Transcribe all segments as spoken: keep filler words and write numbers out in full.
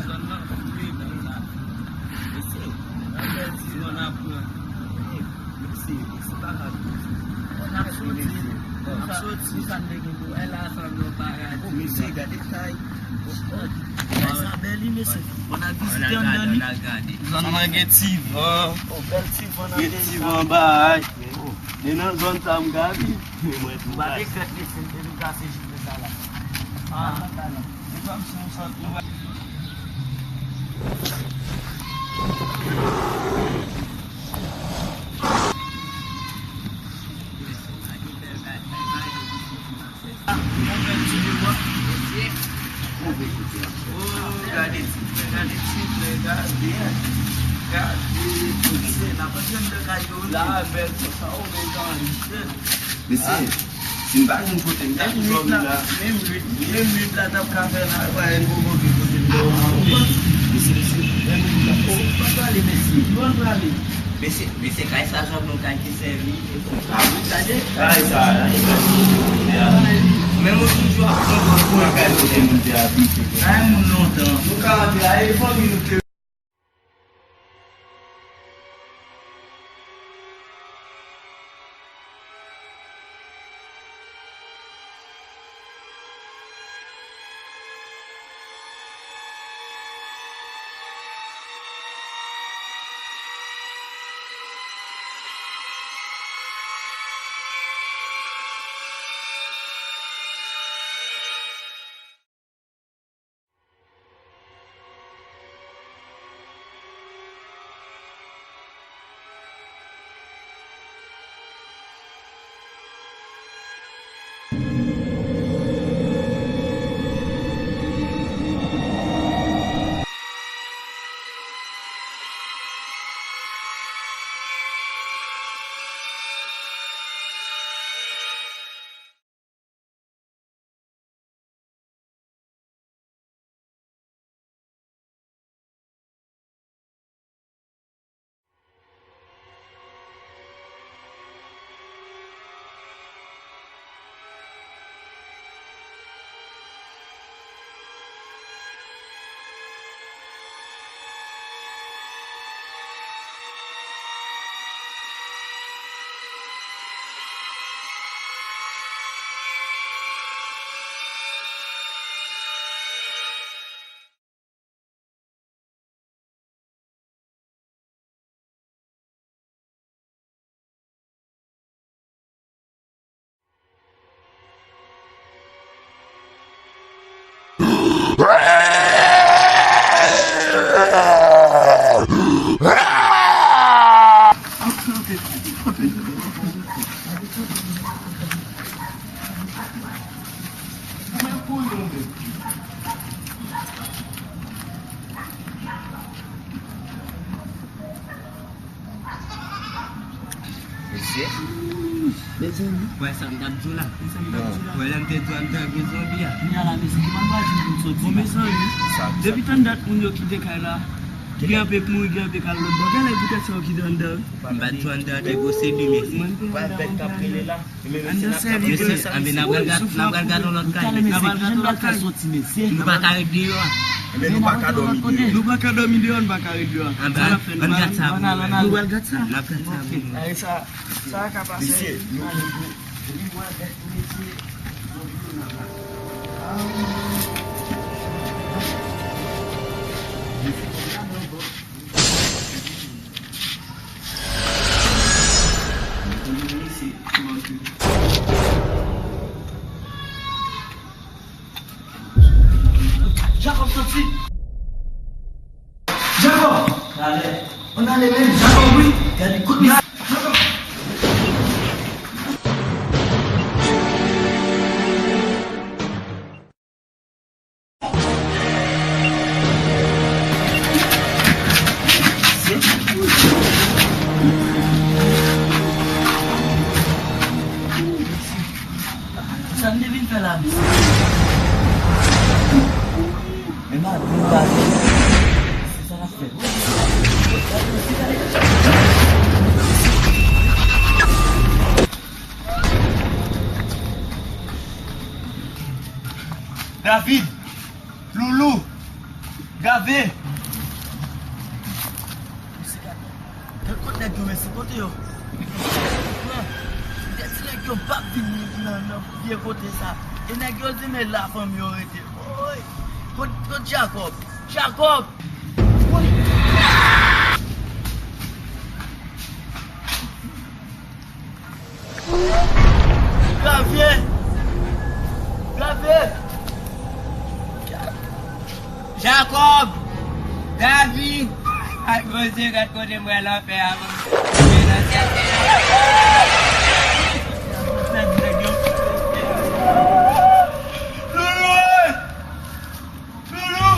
Zòn nan, wi, men la. Mesye, nan bèl ti zòn nan pran. Mesye, mesye, pa ka. N ap soti. N ap soti. Sa n te gen pou wè la, sa n nan paradi. Mesye, gade kay. Kay sa bèl, wi, mesye. Bon, n al vizite anndan li. Zòn nan gen ti van. Oh, bèl ti van nan. Gen ti van, bay. Men nan zòn sa m ka viv. Men mwen tou. M pa regrèt mesye, m te vin pase jounen sa la. Ah, m pa nan. Se kòmsi m santi m. Oh, gade ti frè, gade ti frè, gade, gade, mesye, n ap antre anndan kay yo, wi. La, bèl, konsa, oh, mezanmi. Mesye, si m pa konn kote m t ap dòmi la. Menm nwit la, menm nwit la, t ap ka fè la. Wè, n poko gen kote n dòmi. Mesye, mesye, menm nwit la, oh, pa prale, mesye. Yo, ann prale. Mesye, mesye, kay sa, sa bon, kay ki sèvi. Ah, wi, gade. Kay sa, men mwen toujou ap pran pòz pou kay kote moun te abite. Kay moun lontan. Nou ka antre la, e fanmi nou ke Mesye. Mezanmi. Wè sa m t ap di w la. Wè lè m te di w a m te gen zonbi a. Kounye a la, mesye, ki mwen pral di pou m soti la? Bon, mezanmi, depi tann dat moun yo kite kay la, gen anpe k mouri, gen anpe k al lòt bò. Genlè poutèt sa yo kite anndan. M pa t di w anndan te posede, mesye. Mwen te anndan, mwen te anndan. Mesye, anben n ap pral gad, n ap pral gad yon lòt kay. N ap pral gad yon lòt kay. Nou pa ka ret deyò a. Enben nou pa ka dòmi deyò. Nou pa ka dòmi deyò, nou pa ka ret deyò a. Anben, ann gad sa pou nou. Nou pral gad sa. N ap gad sa pou nou. Sa, sa ka pase. Mesye, nou, nou, nou. Jacob soti. Jacob! Ann ale men Jacob, wi. Gade kout men. Jacob! Sa n te vin fè la, mesye? Men madanm pa vin. Se sa n ap fè. David, Loulou, Ave! Gad kot nèg yo, mesye, kote yo? Frè, m te di nèg yo p ap vin nan, nan vye kote sa. E nèg yo di men la fanmi yo rete. Woy! Kot, kot Jacob? Jacob! Woy! Gavye! Gavye! Jacob! Gavi! Ay, Bondye, gad kote m wè lanfè a, Bondye. Mwen nan syèl, Senyè. Loulou! Loulou! Loulou!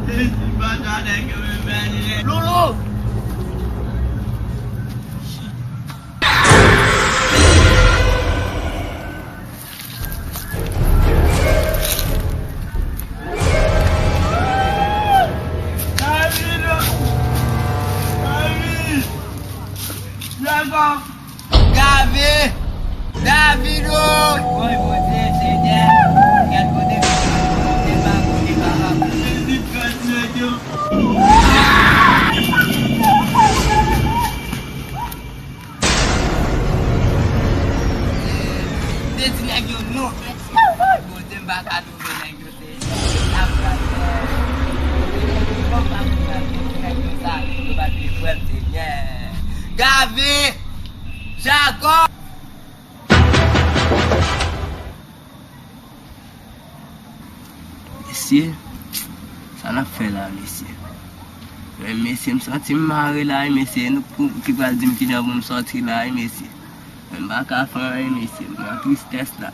David! David! Jacob! Gabe! Davido! Woy, Bondye, Senyè! Gad kote m ye, Bondye, pa kote papa m. Jezi Kris, Bondye! Te di nèg yo non. Bondye, m pa ka twouve nèg yo. Gave! Jacob! Mesye, sa n ap fè la, mesye? Men, mesye, m santi m mare la, wi, mesye. Nou pou, ki pral di m kilè pou m sòti la, wi, mesye. Men m pa ka fè anyen, mesye. M nan tristès la.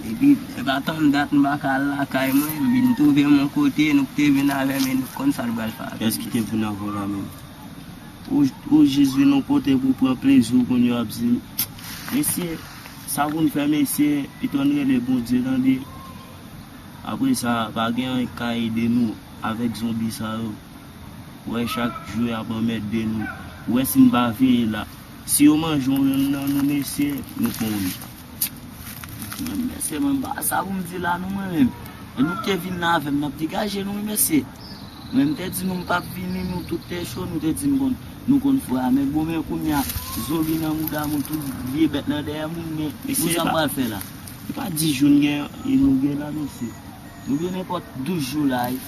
Epi, se pa tann dat m pa ka al lakay mwen, m vin twouve m yon kote, nou k te vin avè m, e nou k konn sa nou pral fè avè m. Kiyès ki te vin avè w la menm? Ou, ou jis vin yon kote pou pran plezi w, kounye a w ap di, mesye, sa pou n fè, mesye, pito n rele Bondye, tande. Apre sa, pa gen anyen k ka ede nou avèk zonbi sa yo. Ou wè chak jou y ap anmède nou. Ou wè si n pa veye la. Si yo manje yon yonn nan nou, mesye, nou pran yon. Mwen, mesye, mwen pa sa pou m di la non, mwen menm. E nou k te vin la avè m, n ap degaje nou, wi, mesye. Mwen, m te di nou m p ap vini, nou tout te cho, nou te di m konn, nou konn fwa a. Men bon, men kounye a, zonbi nan mouda moun, tout vye bèt nan dèyè moun, men nou sa m pral fè la? Se pa dis jou n gen, e nou gen la, mesye. Nou gen nenpòt douz jou la, wi.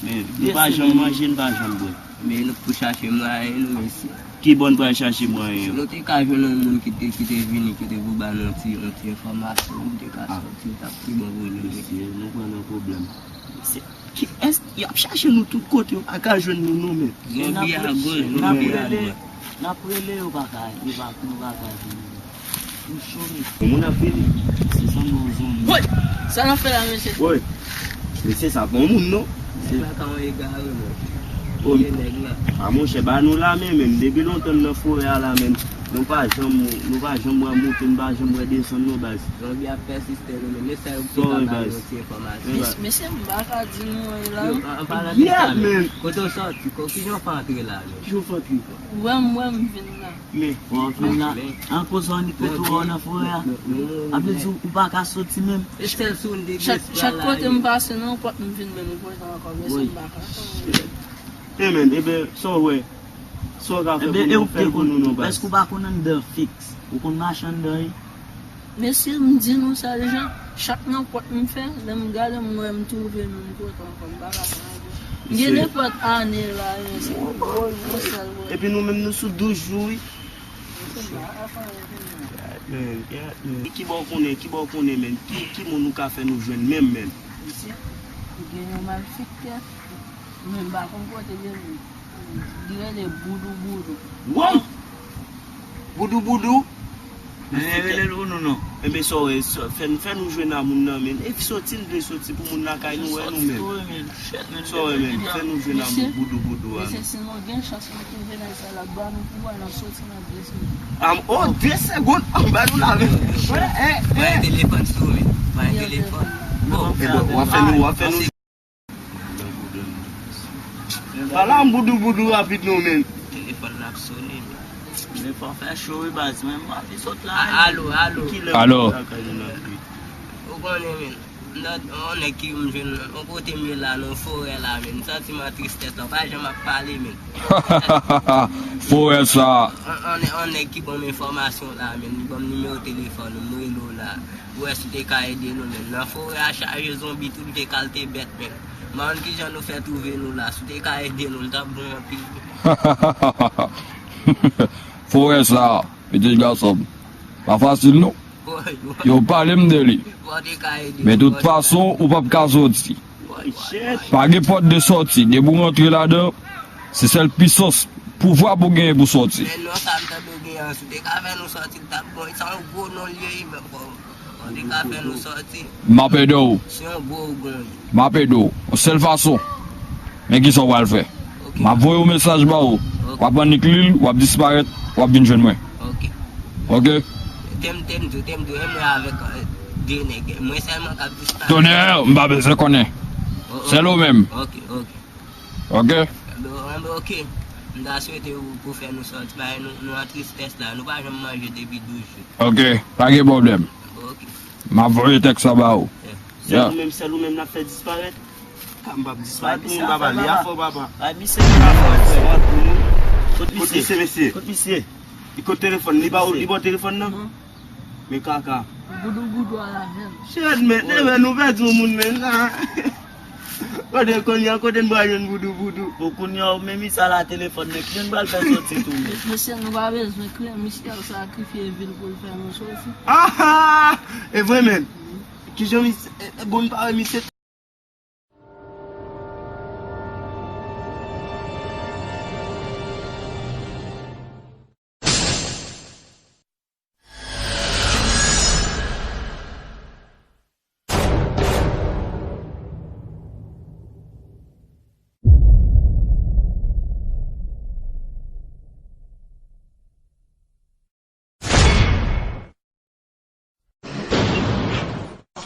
Men, nou pa janm manje, nou pa janm bwè. Men nou pou chache mwayen nou, mesye. Ki bò n pral chache mwayen an? Si nou te ka jwenn yon moun ki te, ki te vini, ki te pou ba nou yon ti, yon ti enfòmasyon, nou te ka sòti, t ap pi bon pou nou. Mesye, nou pran nan pwoblèm. Mesye, ki, èske y ap chache nou tout kote, yo pa ka jwenn nou, non, men. Zonbi a gòl, zonbi a gòl. N ap rele, yo pa ka, yo pa, nou pa ka jwenn nou. Yon moun ap vini. Se sanble yon zonbi. Woy! Sa n ap fè la, mesye? Woy! Mesye, sa pa yon moun, non. Nèg la ka yon egare, mwen. Woy! Vye nèg la. A, monchè, ba nou lamen, menm. Depi lontan n nan forè a la, menm. Nou pa janm, nou pa janm wè monte, nou pa janm wè desann, non, baz. Zonbi ap pèsiste, nou, menm. Mesye, yo te ka ba nou ti enfòmasyon. Mes-, mesye, m pa ka di nou anyen la, non. An palan de sa, menm. Kote w sòti? Ko-, kijan w fè antre la, menm? Kijan w fè antre? Ou wè m, ou wè m vin la. Men, w ap vin la, an koz w annik ret ou nan forè a. A vle di ou pa ka soti menm. Chak, chak kote m pase nan pòt m vin menm, ou poze ankò, mesye, m pa ka. E men, ebyen, sa w wè? Sa w ka fè pou nou, fè pou nou, non, baz? Èske ou pa konn anndan fiks? Ou konn mache anndan, wi? Mesye, m di nou sa deja, chak nan pòt m fè, lè m gade m wè m twouve m, m kontan ankò, m pa ka fè anyen. M gen nenpòt ane la, mesye. Epi nou menm nou sou douz jou, wi. Gad, men, gad, men. Ki bò w konnen, ki bò w konnen, men? Ki, ki moun ou ka fè nou jwenn menm, menm? Mesye, gen yon malfektè, men m pa konn kote l ye, men. Li rele Boudou Boudou. Wow! Boudou Boudou? Men rele l pou nou non. Enben, sa w wè, fè, fè nou jwenn a moun nan, men. E soti n vle soti pou moun lakay nou wè nou menm. Sa w wè, men, fè nou jwenn a moun Boudou Boudou a. Mesye, si nou gen chans nou twouve nèg sa l ap ba nou pouvwa, n ap soti nan de segonn. An, o, de segonn, an ba nou la, men. Mwen telefòn sou, men. Mwen telefòn. Bon, w ap fè nou, w ap fè nou. Pale a m Boudou Boudou rapid non, men. Telefòn nan ap sone, men. Men fò fè cho wi baz, men m anvi sot la. Alo, alo. Kilè alo. Ou konnen, men. Nan yon nèg ki m jwenn nan yon kote m ye la nan forè la, men m santi m an tristès la, pa janm ap pale, men. Forè sa. Yon nèg ki ban m enfòmasyon la, men li ban m nimewo telefòn ou, m rele w la. Ou wè si w te ka ede nou, men nan forè a chaje zonbi, tout vye kalte bèt, men. M pa konn kijan nou fè twouve nou la, si w te ka ede nou, l t ap bon anpil. Forè sa, pitit gason m. Pa fasil non. Yo pale m de li. Men tout fason, ou p ap ka soti. Pa gen pòt de sòti. Depi w rantre ladan, se sèl pisans, pouvwa pou w genyen pou sòti. Men non, sa m tande w gen an, si w te ka fè nou sòti, l t ap bon. Sa yon gwo non l ye, wi, men bon. Ou te ka fè nou sòti. M ap ede w. Se yon gwo ougon wi. M ap ede w. Yon sèl fason. Men kisa w pral fè. M ap voye yon mesaj ba ou. W ap annik li l, w ap disparèt, w ap vin jwenn mwen. Ok. Ok? Temdo, temdo, temdo, e mwen avèk de nèg. Mwen sèlman k ap disparèt. Tonnè, m pa bezwen konnen. Sèl ou menm. Ok, ok. Ok? Enben, ok. M ta swete ou pou fè nou sòti, paske nou, nou an tristès la. Nou pa janm manje depi douz jou. Ok, pa gen pwoblèm. M ap voye tèks sa ba ou. Sèl ou menm, sèl ou menm n ap fè disparèt. Ka m p ap disparèt pou moun papa, li afò papa. Ay misye pa fò frè. Kot misye mesye? Kot misye? Li kot telefòn, li ba ou, li ba w telefòn nan? Men kaka. Boudou boudou a la vèm. Shit men, men nou pèdi yon moun men. Kote kounye a, kote n pral jwenn boudou boudou? Bon kounye a ou menm sa la telefòn men, kijan n pral fè sòti tou men? Mesye nou pa bezwen kle, misye ap sakrifye vi l pou l fè nou sòti. Aha! E vre men. Kijan misye, bon n pa wè misye